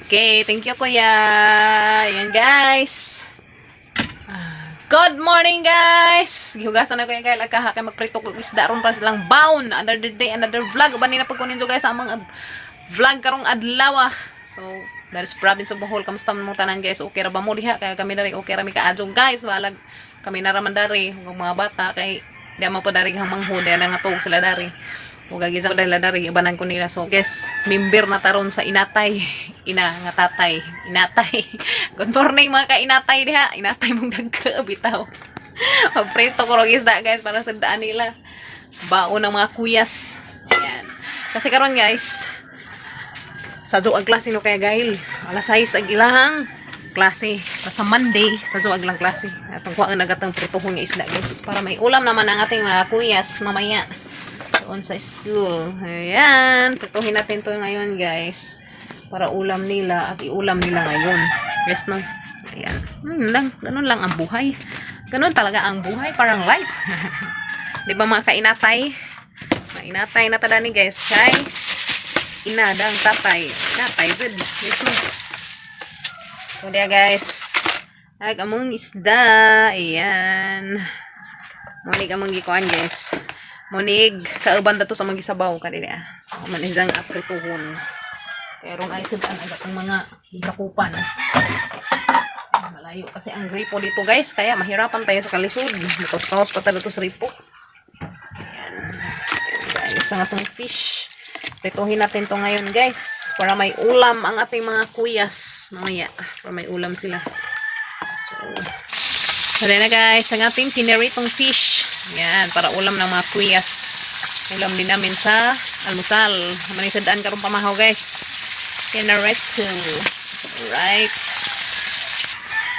Okay, thank you, Kuya. Ayan, guys. Ah, good morning, guys! Gihugasan na ko yung kaya lagkaha kay magprito ko isda ron para silang baon. Another day, another vlog. Uban ni na pagkunin guys sa among vlog karong adlaw, ah. So, that is province of Bohol. Kamusta man mong tanan, guys? Okay ra ba mo diha? Kaya kami dari okay ra mi kaadyo, guys. Balag kami na raman dari ug mga bata kay di man po dari hang manghud, di na nga tuog sila dari. Ug gagisa ko dahil dari ibanan ko nila. So guys, member na taron sa inatay. Ina nga tatay, inatay. Good morning, mga kainatay diha. Inatay mong dagka bitaw. Magprito ko rong isda, guys, para sa daan nila. Baon ng mga kuyas. Ayan. Kasi karon, guys, sa ang klase no kaya Gail. Alas 6 ang ilahang klase. Basta Monday, sa ang ilang klase. Atong kuha ang nagatang prituhon nga isda, guys. Para may ulam naman ang ating mga kuyas mamaya doon sa school. Ayan. Prituhin natin to ngayon, guys. Para ulam nila at iulam nila ngayon. Yes, no? Ayan. Lang. Ganun lang ang buhay. Ganun talaga ang buhay. Parang life. Di ba, mga kainatay? Mga inatay na tadani, guys. Kay ina dang tatay. Natay, zed. Yes, no? So, diya, guys. Ay, among isda. Ayan. Munig among gikuan, guys. Munig, kauban dato sa mga gisabaw kanila. So, manisang aprituhon. Pero ay sidaan agad ang mga gidakupan. Malayo kasi ang gripo dito, guys. Kaya mahirapan tayo sa kalisod. Makaos-kaos pa tayo dito sa gripo. Ayan. Ayan, guys. Ang atong fish. Prituhin natin to ngayon, guys. Para may ulam ang ating mga kuyas mamaya. Para may ulam sila. So, ready na, guys, ang ating piniritong fish. Yan, para ulam ng mga kuyas. Ulam din namin sa almusal. Manisadaan karong pamahaw, guys. Pinarito. Alright.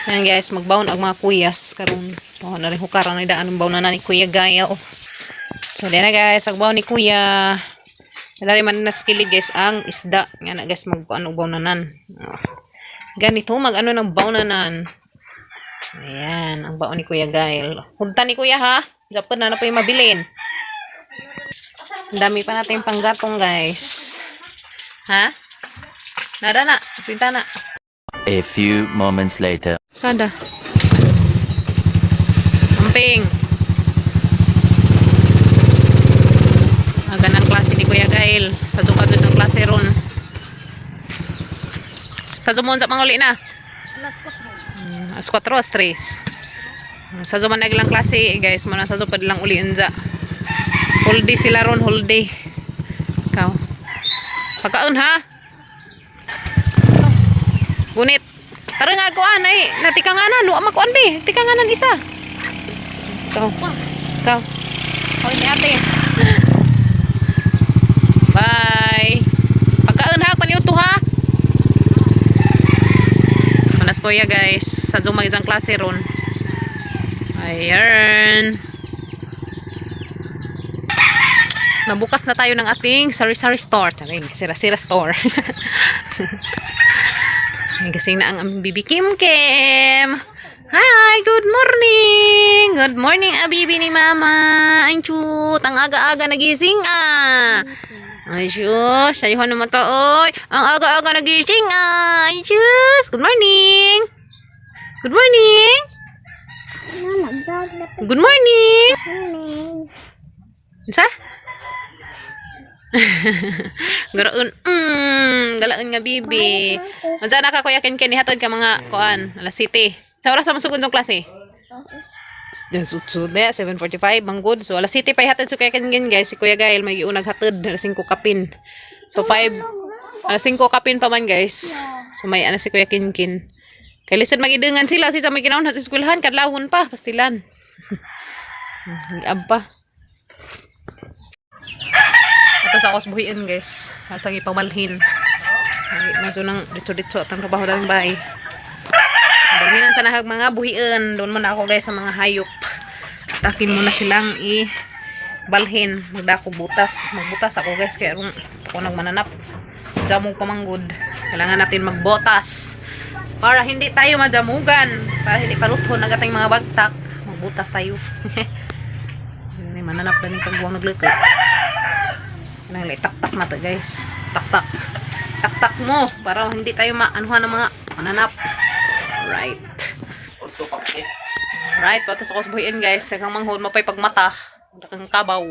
Yan, guys, magbaon ang mga kuyas karon. Oh, na rin hukaran na daan ang baon na ni Kuya Gael. So, diyan na, guys, ang baon ni Kuya. Wala rin man naskili, guys, ang isda. Nga na, guys, mag ano baonanan. Oh. Ganito mag ano ng baonanan. Ayan, ang baon ni Kuya Gael. Punta ni Kuya ha. Dapat na na pa yung mabilin. Ang dami pa natin panggatong, guys. Ha? Nada na. Pinta na. A few moments later. Sada. Amping. Aga ng klase ni Kuya Gael. Sa ka ang klase ron. Sa sumon sa panguli na. Alas 4, alas 3. Sa man naglang klase, guys. Muna sa pa lang uli unja. Whole day sila ron, whole day. Ikaw. Pagkaon ha. Gunit. Tara nga kuan ay natikanganan, wa makuan be. Tikanganan isa. Ikaw. Ikaw. Hoy ni ate. Bye. Pagkaon ha, paniuto ha. Manas kuya, guys. Sa Zoom isang klase ron. Ayan. Nabukas na tayo ng ating sari-sari store. Taring, sira-sira store. Ay, kasing na ang aming bibi Kim Kim. Hi, good morning. Good morning, abibi ni Mama. Ang cute. Ang aga-aga nagising ah. Ay, sus. Sayuhan naman to, oy. Ang aga-aga nagising ah. Ay, sus. Good morning. Good morning. Good morning. Sa? Garaon, galaon nga bibi. Unsa na ka, Kuya Ken Ken, ihatod ka mga kuan, alas 7. Sa oras sa masugod ng klase? Yes, utso de, 7:45 manggod. So alas 7 pa ihatod si Kuya Ken Ken, guys. Si Kuya Gael may giunag hatod alas 5 kapin. So 5 alas 5 kapin pa man, guys. So may ana si Kuya Ken Ken. Kay lisod magidengan sila si sa may ginaon sa eskwelahan kadlawon pa pastilan. Giab pa. Ato sa akos buhiin, guys. Asang ipamalhin. Ay, medyo nang dito-dito at ang trabaho daming bahay. Balhinan sa nahag mga buhiin. Doon muna ako, guys, sa mga hayop. At akin muna silang i balhin. Magdako butas. Magbutas ako, guys. Kaya ako nagmananap. Jamog pamanggod. Kailangan natin magbotas. Para hindi tayo majamugan. Para hindi paluthon ang ating mga bagtak. Magbutas tayo. Hindi mananap na ni pagbuwang naglukot. Kanang taktak na to, guys. Taktak. Taktak mo para hindi tayo maanuhan ng mga mananap. Right. Right, patos ako sa buhiin, guys. Daghang manghod mapay pagmata. Daghang kabaw.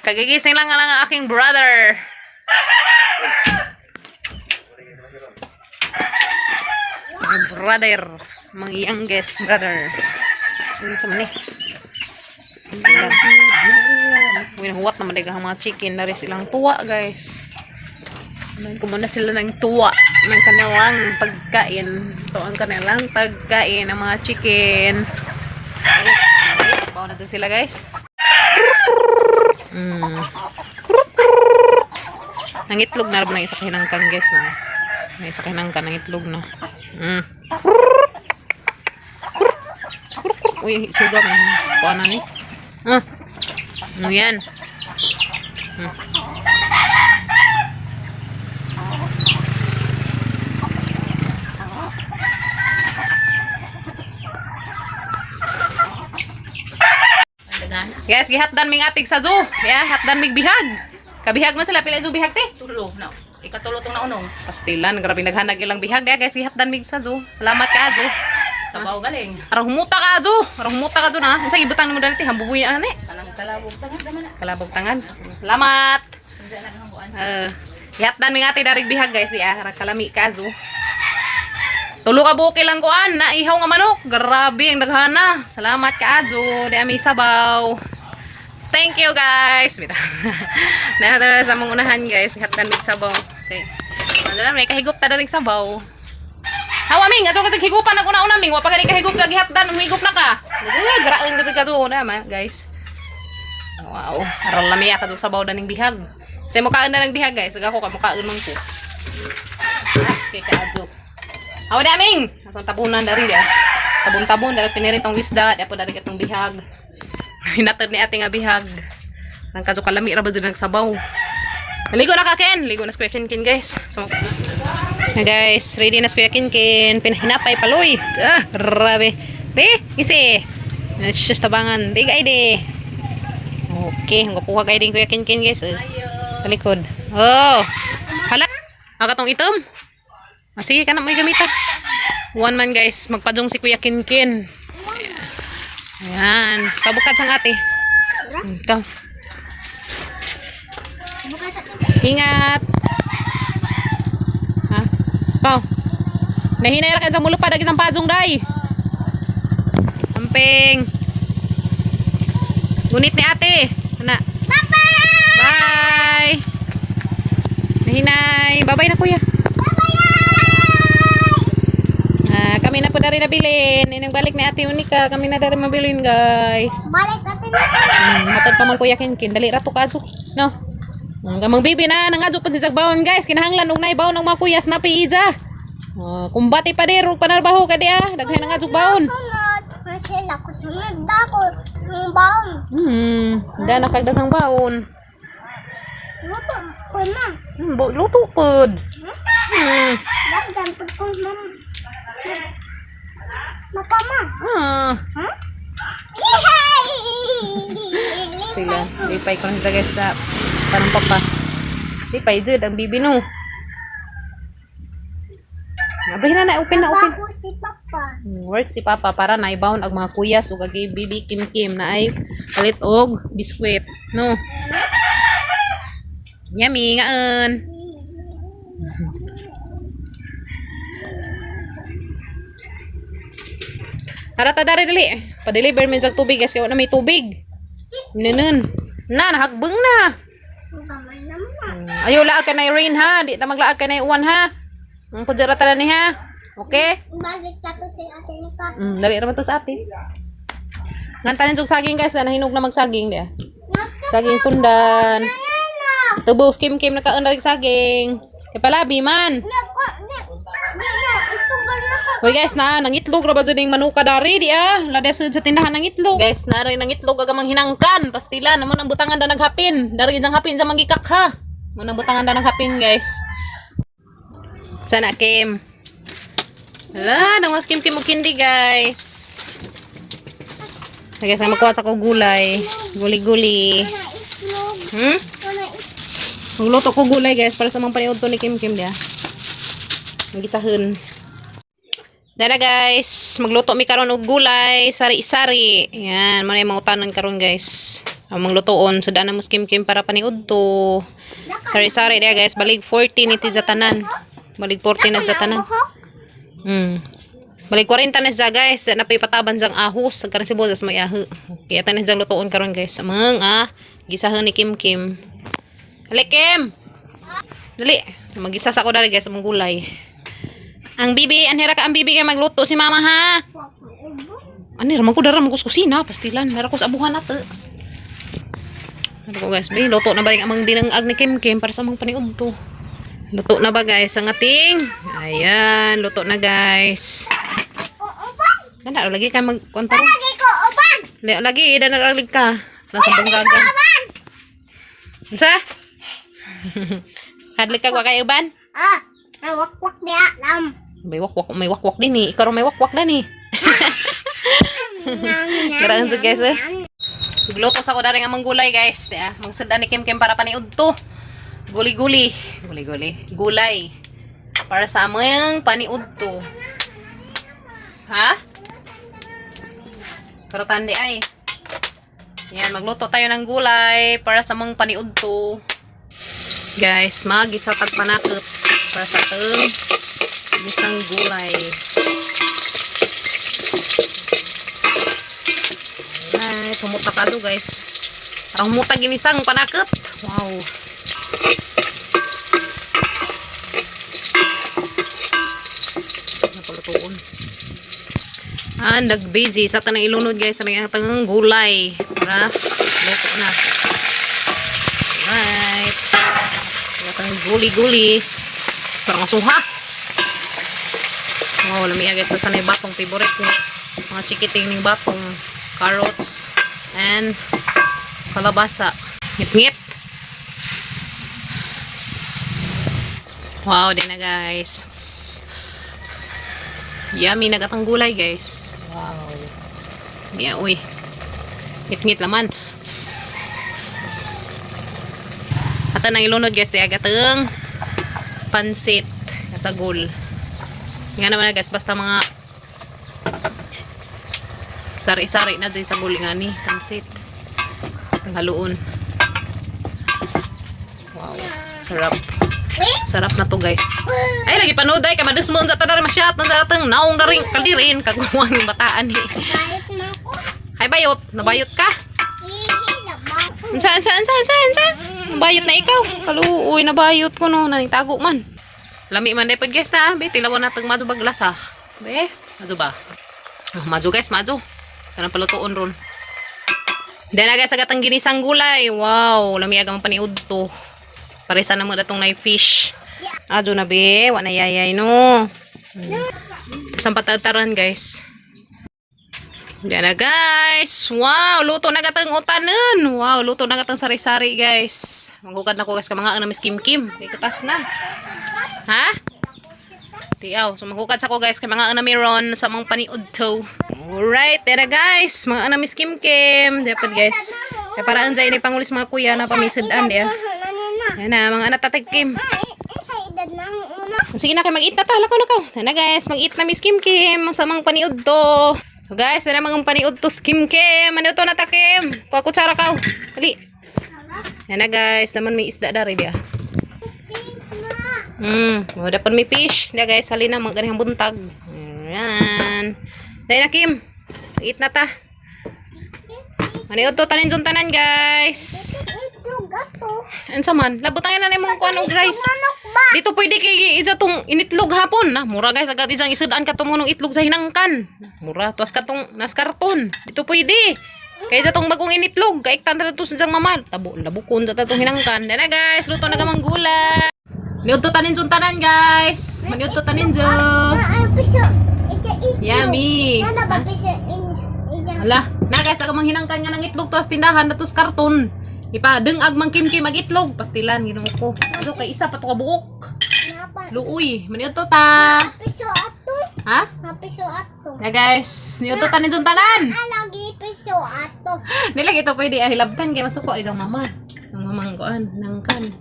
Kagigising lang lang ang aking brother. My brother. Mga youngest brother. Ano sa man eh? Uy, nahuwat naman ang mga chicken. Nari silang tuwa, guys. Kumuna sila ng tuwa ng kanilang pagkain. Ito ang kanilang pagkain ng mga chicken. Ay, bawa na dun sila, guys. Nangitlog na rin ng isa kahinangkan, guys, na. May isa kahinangkan, nangitlog na. Uy, suga man. Kuha na ni. Ah. Ano yan? Guys, gihatdan ming atig sa zoo. Yeah, hatdan mig bihag. Kabihag man sila pila zoo bihag te. Tulo na. Ikatulo tong naunong. Pastilan, grabe naghanag ilang bihag. Yeah, guys, gihatdan mig sa zoo. Salamat ka zoo. Sabaw galing. Arang humuta ka zoo. Arang humuta ka zoo na. Unsa gibutang nimo dali te? Hambubuy na ani. Kanang kalabog tangad naman na. Kalabog tangan. Salamat. Unsa na kang buwan. Gihatdan mig ate darig bihag, guys. Yeah, arang kalami ka zoo. Tulo ka buok ilang kuan, naihaw nga manok. Grabe ang daghana. Salamat ka ajo. Di ami sabaw. Thank you, guys. Bitaw. Nahadala sa among unahan, guys. Hatdan mig sabaw. Okay. Ano na may kahigup ta daring sabaw. Hawa ming, ato kasi higupan ang una-una ming. Wa pa gani kahigup lagi hatdan, humigup na ka. Ay, graon kasi kaso na ma, guys. Wow, aral lami ka sabaw daning bihag. Sa mukaan na ng bihag, guys. Ako ka mukaan man ko. Ah, kay kaadyo. Awa daming! Asang tabunan dari dia. Tabon-tabon dari piniritong isda, di po dari katong bihag. Hinatad ni ate nga bihag. Nang kadyo kalami ra ba dyan nagsabaw. Ligo na ka Ken, ligo na si Kuya Ken Ken, guys. So, na guys, ready na si Kuya Ken Ken. Pinahinapay paloy. Ah, grabe. Be, isi. It's just tabangan. Big ID. Okay, ang gapuha kay din Kuya Ken Ken, guys. Talikod. Oh. Hala. Aga tong itom. Ah, sige ka na may gamita. One man, guys, magpadong si Kuya Kinkin. Ayan. Pabukad sang ate. Ikaw. Ingat. Ha? Ikaw. Nahinay ra ka sa mulupad ag isang padjong day. Amping. Gunit ni ate. Ana. Bye. Nahinay. Bye-bye na, kuya. Ah, kami na po dari nabilin. Inang balik ni Ate Unica, kami na dari mabilin, guys. Balik natin na. Hatad pa man Kuya Kinkin. Dali ra to kaadso. No. Gamang bibi na nangadyo pa si Sagbaon, guys. Kinahanglan og naay baon ang mga kuyas na piija. Oh, kumbati pa dir ug panarbaho ka di ah. Daghan nangadyo baon. Sunod, masila ko sunod ako. Ng baon. Da na kag daghang baon. Luto ko na. Luto pod. Dagdan pag ko mam. Mapama. Ah. Ha? Yay! Sila, lipay ko rin sa guys na parang papa. Lipay jud ang bibi no. Abrihin na na, open na, open. Bago si Papa. Work si Papa para naibaon ang mga kuyas ug agi bibi Kim Kim na ay palit og biskwit, no. Yummy ngaon. Tara ta dari dali. Pa-deliver min sa tubig, guys, kay wala may tubig. Nanon. Na nahagbeng na. Ang gamay naman. Ayaw laag ka na rain ha, di ta maglaag ka na uwan ha. Ang pudjara ta ni ha. Okay? Balik na to si Ate Nika. Dali raman to sa ate. Ngantanin jug saging, guys, na nahinog na magsaging dia. Saging tundan. Tubos kim kim nakaon na rin saging. Kay palabi man. Hoy guys, na nangitlog ra ba jud ning manuka dari di ah. Lada sa tindahan nangitlog. Guys, na rin nangitlog aga manghinangkan. Pastila namo nang butangan da naghapin. Dari jang hapin sa manggikak ha. Mo nang butangan da naghapin, guys. Sana Kim. Hala, nangwas Kim Kim og kindi, guys. Ay, guys, makuha sa ko gulay. Guli-guli. Wala itlog. Hmm? Wala itlog. Magluto ko gulay guys para sa mga paniud to ni Kim Kim dia. Magisahon. Dara guys, magluto mi karon og gulay, sari-sari. Yan, mo na yung mga utanon karon guys. Ang manglutoon so dana mo si Kim Kim para paniud to. Sari-sari dia guys, balig 40 ni ti sa tanan. Balig 40 na sa tanan. Balik 40 na siya guys, na pataban sang ahos, sa karon si Bodas may aho. Okay, atan na siyang lutoon karon guys. Amang gisahan ni Kim Kim. Dali Kim. Dali, magisa sa ko dali guys among gulay. Ang bibi, anhira ka ang bibi kay magluto si mama ha. Anhira man ko dara man ko sa kusina, pastilan, nara ko sa abuhan nato. Ano ko guys, bay, luto na ba rin amang dinangag ni Kim Kim para sa amang paniud to. Luto na ba guys ang ating? Ayan, luto na guys. Ko uban. Dana lagi ka magkwanta ron. Lagi ko uban. Lagi dana lagi ka. Nasa bunggaga. Unsa? Hadlok ka wa kay uban? Ah, nawakwak niya lam. May wakwak din eh. Ikaw ro may wakwak dan eh. Garaan sa guys eh. Gluto sa ko dari nga manggulay guys. Di ah, magsada ni Kim Kim para paniud to. Guli-guli, guli-guli, gulay. Para sa among paniud to. Ha? Karotan di ay. Yan, magluto tayo ng gulay para sa among paniud to. Guys, magisa tag panakot para sa atong gisang gulay. Ay, humuta ka do guys. Parang humuta ginisang panakot. Wow. Napalutuon. Ah, nag-busy. Sa tanang ilunod guys, sa mga atang gulay. Para luto na. Alright. Atang guli-guli. Parang masuha. Wow, lami guys. Basta na yung batong favorite guys. Mga chikiting ng batong. Carrots. And kalabasa. Ngit-ngit. Wow, di na guys. Yummy nagatang gulay guys. Wow. Yeah, uy. Ngit-ngit laman. Ata nang ilunod guys, di agateng pansit kasagol. Nga naman na guys, basta mga sari-sari na dyan sa gul nga ni pansit. Ang haluon. Wow, sarap. Sarap na to guys. Ay, lagi panood ay, kamadus mo sa tanar masyat, nang daratang naong na rin, kalirin, kaguwang yung bataan eh. Kahit man ko. Ay, bayot, nabayot ka. Hihila ba? Unsa, unsa, unsa, unsa, unsa? Nabayot na ikaw. Kaluoy, nabayot ko no, nanitago man. Lami man dahil guys na, be, tilawan na tag madyo baglas ha. Be, madyo ba? Oh, madyo guys, madyo. Tanang palutuon ron. Then na guys, agatang ginisang gulay. Wow, lami aga man paniud to. Paresa na mo datong na fish. Adyo na be, wa na yayay no. Sampatataran guys. Yan na guys. Wow, luto na gatang utanon. Wow, luto na gatang sari-sari guys. Manghukad na ko guys ka mga ano miss Kim Kim. Kay katas na. Ha? Tiaw, so manghukad sa ko guys kay mga ano meron sa mga paniud to. Alright, tara guys, mga ano miss Kim Kim. Dapat guys. Kay paraan dyan ini pangulis mga kuya na pamisad-an diya. Ano na? Yan na, mga anak tatay Kim. Ay, sa edad na ang una. Sige na kay mag-eat na ta, lakaw na kaw. Tara guys, mag-eat na Miss Kim Kim sa mga paniud to. So guys, tara mga paniud to Kim Kim. Ano to na ta Kim? Kuha kutsara kaw. Dali. Yan na guys, naman may isda dari dia. Wala pa may fish. Na guys, halina mga ganihang buntag. Ayan. Dahil na Kim. Mag-eat na ta. Paniud to tanin tanan guys. Itlog ato. Unsa man? Labutangan na nimong kuan og rice. Manok ba? Dito pwede kay isa tong initlog hapon na. Mura guys, agad isang isudaan ka tong munong itlog sa hinangkan. Mura tuas ka tong nas karton. Dito pwede. Kay isa tong bagong initlog, kay tan to sa mama. Tabo labukon sa tatong hinangkan. Dana guys, luto na kamang gulay. Niudto tanin jud tanan guys. Maniudto tanin jo. Na ay piso. Ija itlog. Yummy. Nala ba piso in ija. Hala, na guys, ako manghinangkan nga ng itlog tuas tindahan na tos karton. Ipa dengag mang kimkim mag itlog, pastilan Ginoo ko. So kay isa pa to ka buok. Napa. Luoy, maniudto ta. Piso ato. Ha? Na piso ato. Na guys, niuto tanin jud tanan. Ah, lagi piso ato. Nilag ito pwede ay hilabtan kay masuko isang mama. Ang mamang kuan, nangkan.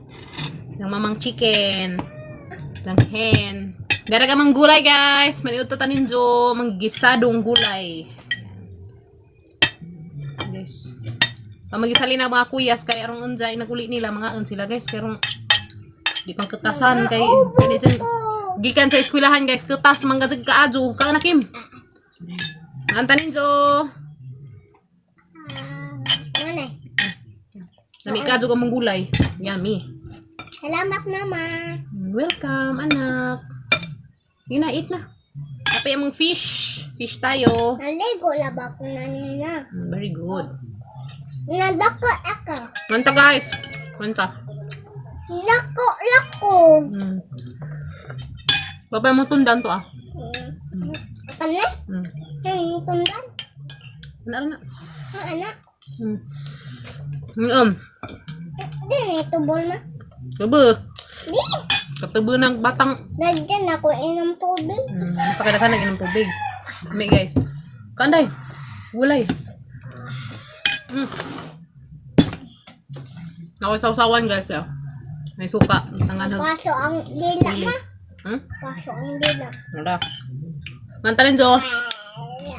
Ng mamang chicken. Ng hen. Dara ka mang gulay, guys. Maniud to tanin jo, manggisadong gulay. Ayan. Guys. Pamagisali na mga kuyas kay arong unja inaguli nila mga un sila, guys, kay arong di pang ketasan kay kini dyan gikan sa eskwelahan, guys, ketas manggazag kaadyo ka na Kim. Antanin jo. Ah, ano eh. Lami ka mong gulay. Yummy. Salamat, Mama. Welcome, anak. Sige na, eat na. Kape among fish. Fish tayo. Naligo laba ko na nila. Very good. Nadako ako. Manta, guys. Manta. Nako lako. Babay mo tundan to ah. Kani? Tundan? Ano na? Ang anak? Di na ito bol na. Kabo. Di. Katabi ng batang. Nagyan ako inom tubig. Basta kada ka nag-inom tubig. May guys. Kanday. Gulay. Ako sausawan, guys. Ya. May suka. Tangan. Paso ang dila ma. Paso ang dila. Wala. Manta rin, Jo.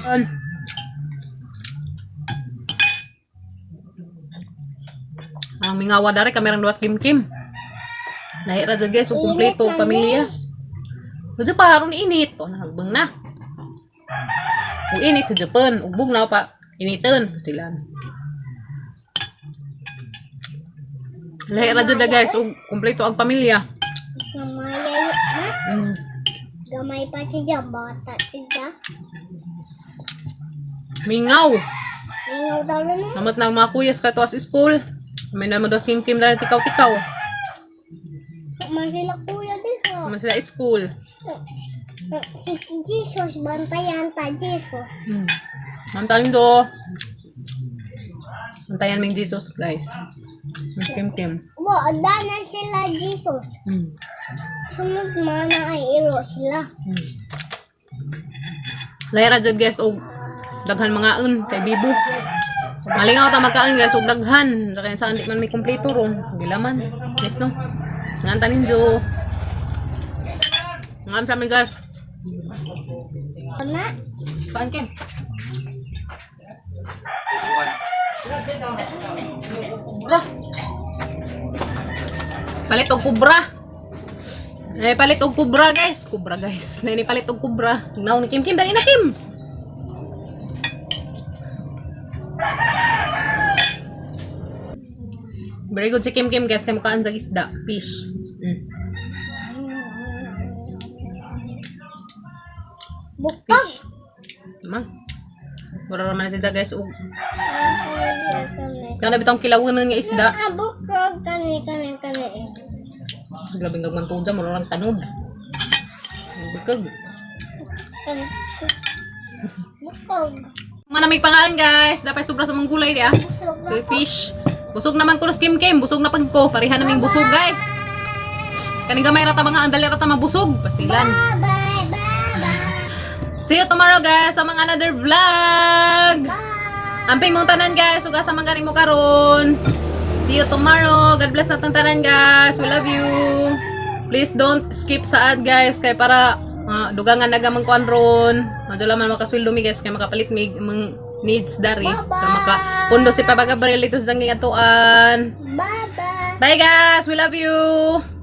An. Ang mingawa dari kami rang duwas Kim Kim. Lahi ra jud, guys, ug kumpleto Init na pamilya. Medyo pa aron init. O nahagbang na. Ug init sa Japan, ug bugnaw pa initon sila. Lahi ra jud na, guys, ug kumpleto ang pamilya. Gamay na. Gamay pa siya. Bata siya. Mingaw. Mingaw daw na. Namot na ang mga kuyas ka to sa school. May naman dos Kim Kim dahil tikaw-tikaw. Man sila kuya dito. Naman sila school. Si Jesus, bantayan ta Jesus. Antayin do. Antayan ming Jesus, guys. Mas Kim Kim. Bo, dana sila Jesus. Sunod mana ay iro sila. Lahira jud, guys, og daghan mga un kay bibo. Malingaw ta magkaon, guys, og daghan. Kaya saan di man may kompleto ron. Gilaman. Yes no. Ngan tanin jo. Ngan sa amin, guys. Ana, Saan Kim? Kubra. Palit og kubra. Eh, palit og kubra, guys. Kubra, guys. Nini palit og kubra. Now ni Kim Kim dali na Kim. Very good si Kim Kim, guys, kay mukaan sa isda, fish. Bukog. Tama. Mura naman na siya, guys, og Ah, kani. kana bitong kilawanan nga isda. Ah, bukog kani kani kani. Grabe nga mantuja, mura lang tanod. Bukog. Kani. Bukog. Manamig pangaan, guys. Dapat sobra sa mong gulay di ah. Busog na. Kay fish. Busog naman ko Kim Kim. Busog na pag ko. Pareha naming busog, guys. Kaning gamay ra ta mga andali ra ta mabusog. Pastilan. Bye bye bye bye. See you tomorrow, guys, sa mga another vlog. Bye. Amping mong tanan, guys. Ug asa man gani mo karon. See you tomorrow. God bless natong tanan, guys. We love you. Please don't skip sa ad, guys, kay para dugangan na gamang kuan ron. Madyo man makasweldo mi, guys, kay makapalit mi mang needs dari. Para maka pundo si Papa Gabriel dito sa atuan. Bye bye. Bye, guys. We love you.